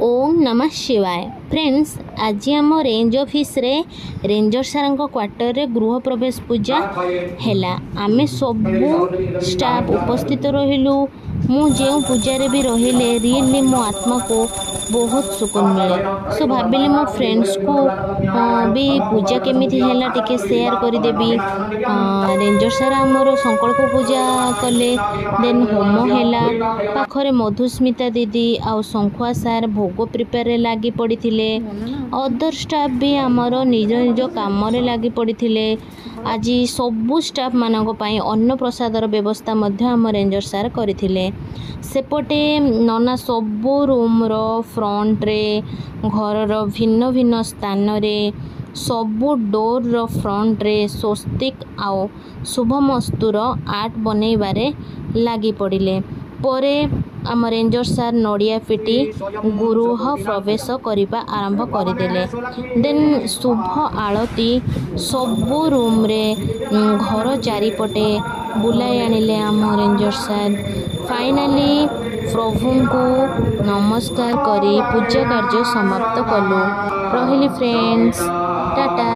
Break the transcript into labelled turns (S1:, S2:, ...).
S1: ଓମ୍ ନମଃ ଶିବାୟ। ଫ୍ରେଣ୍ଡସ୍, ଆଜି ଆମ ରେଞ୍ଜ ଅଫିସରେ ରେଞ୍ଜର ସାର୍ଙ୍କ କ୍ୱାର୍ଟରରେ ଗୃହ ପ୍ରବେଶ ପୂଜା ହେଲା। ଆମେ ସବୁ ଷ୍ଟାଫ୍ ଉପସ୍ଥିତ ରହିଲୁ। ମୁଁ ଯେଉଁ ପୂଜାରେ ବି ରହିଲେ ରିଏଲି ମୋ ଆତ୍ମାକୁ ବହୁତ ସୁକୁନ ମିଳେ। ସୋ ଭାବିଲି ମୋ ଫ୍ରେଣ୍ଡସ୍କୁ ବି ପୂଜା କେମିତି ହେଲା ଟିକେ ସେୟାର କରିଦେବି। ରେଞ୍ଜର ସାର୍ ଆମର ସଂକଳ୍ପ ପୂଜା କଲେ, ଦେନ୍ ହୋମ ହେଲା। ପାଖରେ ମଧୁସ୍ମିତା ଦିଦି ଆଉ ଶଙ୍ଖୁଆ ସାର୍ ଭୋଗ ପ୍ରିପେୟାରରେ ଲାଗି ପଡ଼ିଥିଲେ। ଅଦର ଷ୍ଟାଫ୍ ବି ଆମର ନିଜ ନିଜ କାମରେ ଲାଗି ପଡ଼ିଥିଲେ। ଆଜି ସବୁ ଷ୍ଟାଫ୍ମାନଙ୍କ ପାଇଁ ଅନ୍ନପ୍ରସାଦର ବ୍ୟବସ୍ଥା ମଧ୍ୟ ଆମ ରେଞ୍ଜର ସାର୍ କରିଥିଲେ। ସେପଟେ ନନା ସବୁ ରୁମ୍ର ଫ୍ରଣ୍ଟରେ, ଘରର ଭିନ୍ନ ଭିନ୍ନ ସ୍ଥାନରେ, ସବୁ ଡୋର୍ର ଫ୍ରଣ୍ଟରେ ସ୍ୱସ୍ତିକ ଆଉ ଶୁଭମସ୍ତୁର ଆର୍ଟ ବନେଇବାରେ ଲାଗି ପଡ଼ିଲେ। ପରେ ଆମ ରେଞ୍ଜର ସାର୍ ନଡ଼ିଆ ପିଟି ଗୃହ ପ୍ରବେଶ କରିବା ଆରମ୍ଭ କରିଦେଲେ। ଦେନ୍ ଶୁଭ ଆଳତି ସବୁ ରୁମ୍ରେ, ଘର ଚାରିପଟେ ବୁଲାଇ ଆଣିଲେ ଆମ ରେଞ୍ଜର ସାର୍। ଫାଇନାଲି ପ୍ରଭୁଙ୍କୁ ନମସ୍କାର କରି ପୂଜା କାର୍ଯ୍ୟ ସମାପ୍ତ କଲୁ। ରହିଲି ଫ୍ରେଣ୍ଡସ୍, ଟାଟା।